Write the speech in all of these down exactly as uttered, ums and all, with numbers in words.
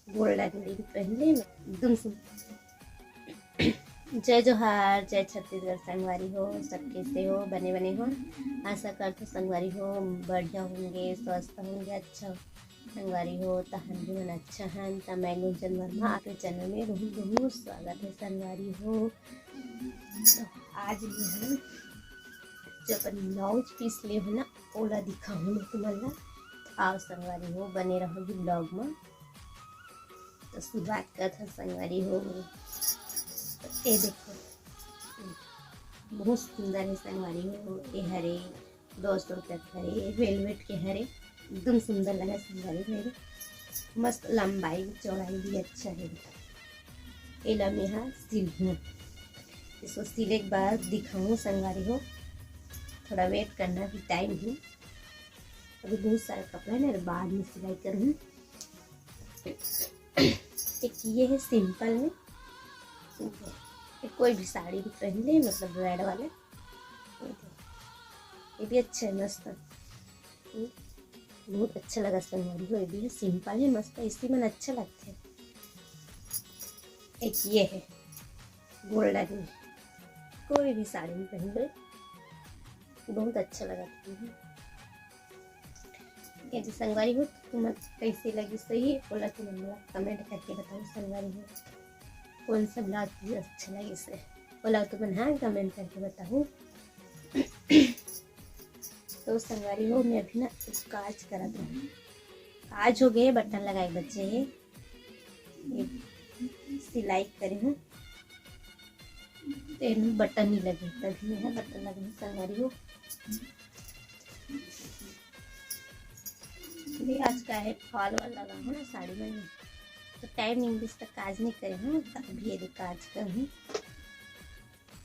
Golden ring पहन ले, एकदम सुंदर। जय जोहार, जय छत्तीसगढ़ संगवारी हो, सब कैसे हो? बने बने हो? आशा करथों संगवारी हो बढ़िया होंगे, स्वस्थ होंगे। अच्छा संगवारी हो, त हमन अच्छा हन। त मैं गुंजन वर्मा, आपके चैनल में बहुत बहुत स्वागत है संगवारी हो। तो आज भी हम जो अपन ब्लाउज पीस ले हो ना, ओला दिखाहूँ मैं तुमन ला। आओ संगवारी हो, बने रहो जी ब्लॉग में। तो शुरुआत करत हन संगवारी हो। तो ये देखो, बहुत सुंदर है संगवारी हो। ये हरे दो सौ रुपया के हरे, वेलवेट के हरे, एकदम सुंदर लगा संगवारी हो। मस्त लंबाई चौड़ाई भी अच्छा है। एला मैं हा सिलहूँ, इसको सिले के बाद दिखाऊँ संगवारी हो। थोड़ा वेट करना भी टाइम है, अभी बहुत सारा कपड़ा है ना, बाद में सिलाई करूँ। एक ये है सिंपल में, ये कोई भी साड़ी भी पहन ले, मतलब रेड वाले। ये भी अच्छा है, मस्त है। बहुत अच्छा लगा संगवारी हो, ये भी है सिंपल है, मस्त है, इसी में अच्छा लगता है। एक ये है गोल्डन में, कोई भी साड़ी में पहन लो, बहुत अच्छा लगा। ये जो संगवारी हो, तुमन कैसे लगिस सही, ओला तुमन मोला कमेंट करके बताओ संगवारी हो, कौन सा ब्लाउज पीस अच्छा लगिस हे, ओला तुमन हाँ कमेंट करके बताओ। तो संगवारी हो, मैं अभी ना एक काज करत हूँ, काज हो गए, बटन लगाए बचे है, ये सिलाई करे हूँ, तेन बटन नहीं लगे, तभी मैं बटन लगे संगवारी हो। ये आज का है फॉल वाला लगा हूँ ना साड़ी में, तो टाइम इंग्लिश तक काज नहीं करे हूँ, तभी ये काज कर हूँ।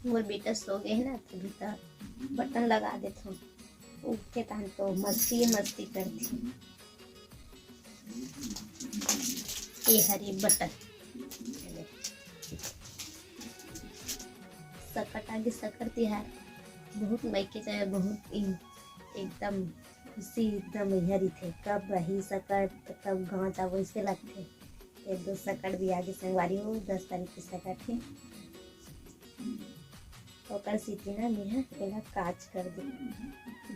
मोर बेटा सो गए है ना, तभी तो बटन लगा देत हूँ। उठे तहन तो मस्ती मस्ती करती। ये हरे बटन सकट आगे सकट तिहार बहुत मायके जाए, बहुत इन-, एकदम खुशी एकदम इहर रहिथे। कब रही सकट, कब गाँव जाबो, वैसे लगथे। एक दो सकट भी आगे संगवारी हो, दस तारीख की सकट है। ओकर सेती ना मेहा एला काज कर दे,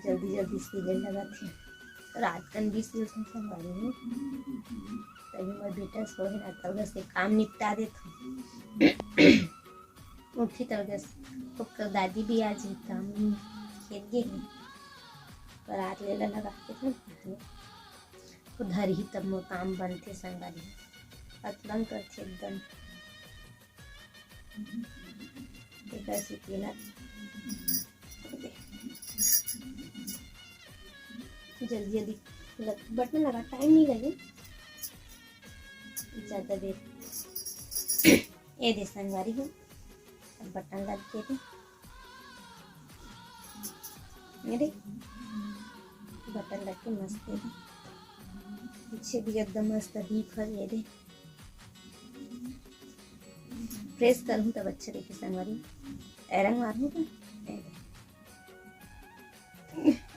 जल्दी जल्दी सिले लगत हे। रात कन भी सिलथन संगवारी हो, तभी मोर बेटा सोहे ना, तब से काम निपटा देथन। उठी तब से ओकर दादी भी आज ही काम खेत गे हे, पर आज लेला लगा के तो धरही तब मोर काम बनथे संगवारी। अतलंग करथे एकदम। एकर सेती ना जल्दी जल्दी लग-, बटन लगा, टाइम नहीं लगे ज़्यादा देर। ये दे संगवारी हो, अब बटन लग गए थे। ये दे, बटन लग के मस्त है। पीछे भी एकदम मस्त डीप है, ये दे। प्रेस करूँ तब अच्छे देखे संगवारी, एरंग मारूँ तो।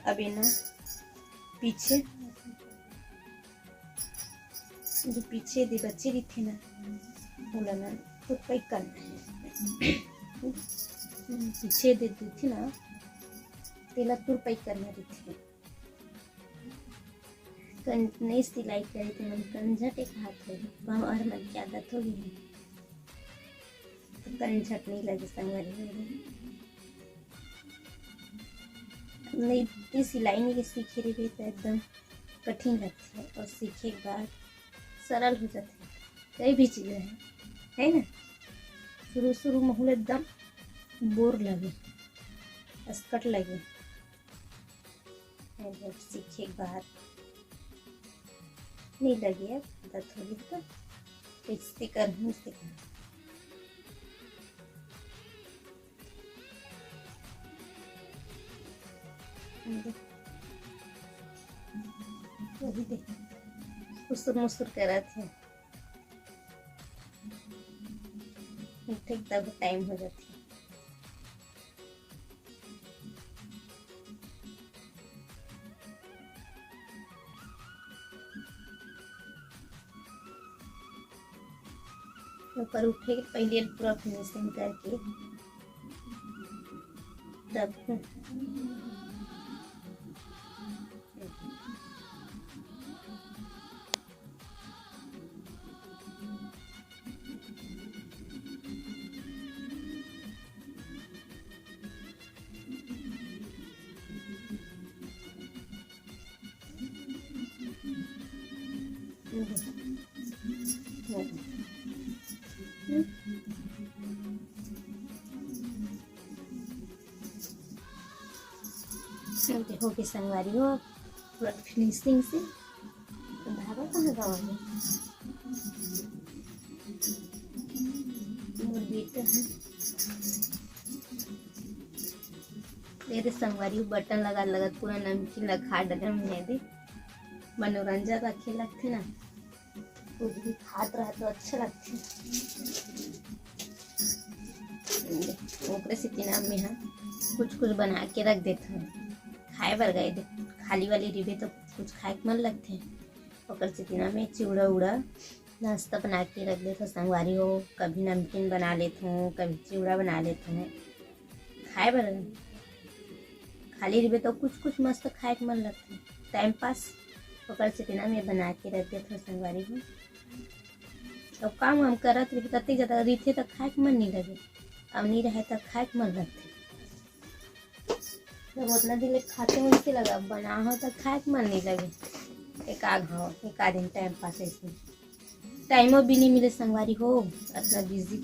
अब ये ना पीछे, जो पीछे दे बच्चे रहिथे ना, ओला ना तुरपाई करना है। पीछे दे रहिथे ना, तेला तुरपाई करना रहिथे। कन-, नई सिलाई करे थे मन, कंझट एक हाथ है, बाहर मन की आदत हो गई है, तो कंझट नहीं लगे संगवारी हो। नहीं, इतनी सिलाई नहीं सीखे रही तो एकदम कठिन लगता है, और सीखे के बाद सरल हो जाता है। कई भी चीज़ें हैं, है ना? शुरू शुरू में एकदम बोर लगे, असकट लगे, सीखे के बाद नहीं लगे। अब थोड़ी तो कैसे करहूँ, सीखना। वही देख, खुसुर मुसुर करत हे। ठीक तब टाइम हो जाथे। ओकर उठे के पहिले पूरा फिनिशिंग करके तब देखो के संगवारी हो, पूरा फिनिशिंग से धागा कहाँ गवा है? मोर बेटा है। ये दे संगवारी, बटन लगा लगत पूरा नमकीन ला खा डरे में है दे। मनोरंजन रखे लगथे ना, कुछ भी खात रहा तो अच्छा लगथे। ओकरे सेती ना मैं हा कुछ कुछ बना के रख देथव खाए बर। गए दे खाली वाली रिबे तो कुछ खाए के मन लगथे। ओकर सेती ना मैं चिवड़ा उड़ा नाश्ता बना के रख देथव संगवारी हो। कभी नमकीन बना लेथव, कभी चिवड़ा बना लेथव खाए बर। खाली रिबे तो कुछ कुछ मस्त खाए के मन लगथे, टाइम पास। ओकर सेती ना मैं बना के रख देथव संगवारी हो। अब काम हम करत रही, कतेक ज्यादा रहिथे त खाए के मन नहीं लगे, अब नहीं रहे त खाए के मन लगथे। जब उतना दिन ले खाते वैसे लगा, बना हो त खाए के मन नहीं लगे। एक आध हो, एक आध दिन टाइम पास ऐसे, टाइमो भी नहीं मिले संगवारी हो, इतना बिजी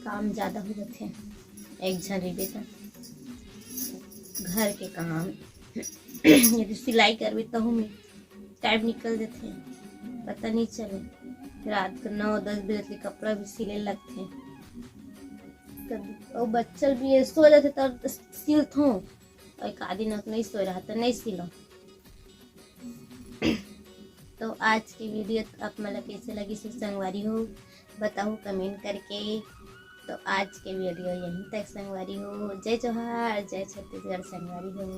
काम ज्यादा हो जाथे। एक झन रहिबे त घर के काम, यदि सिलाई करबे तहू में टाइम निकल जाथे, पता नहीं चले। रात के नौ दस बजे तक कपड़ा भी सिले लगथे। कभी अउ बच्चल भी ये सो जाथे तब सिलथों, अउ एक आध दिन नहीं सोए रहा त नहीं सिलो। तो आज की वीडियो आप मन ला कैसे लगिस संगवारी हो, बताओ कमेंट करके। तो आज के वीडियो यहीं तक संगवारी हो। जय जोहार, जय छत्तीसगढ़ संगवारी हो।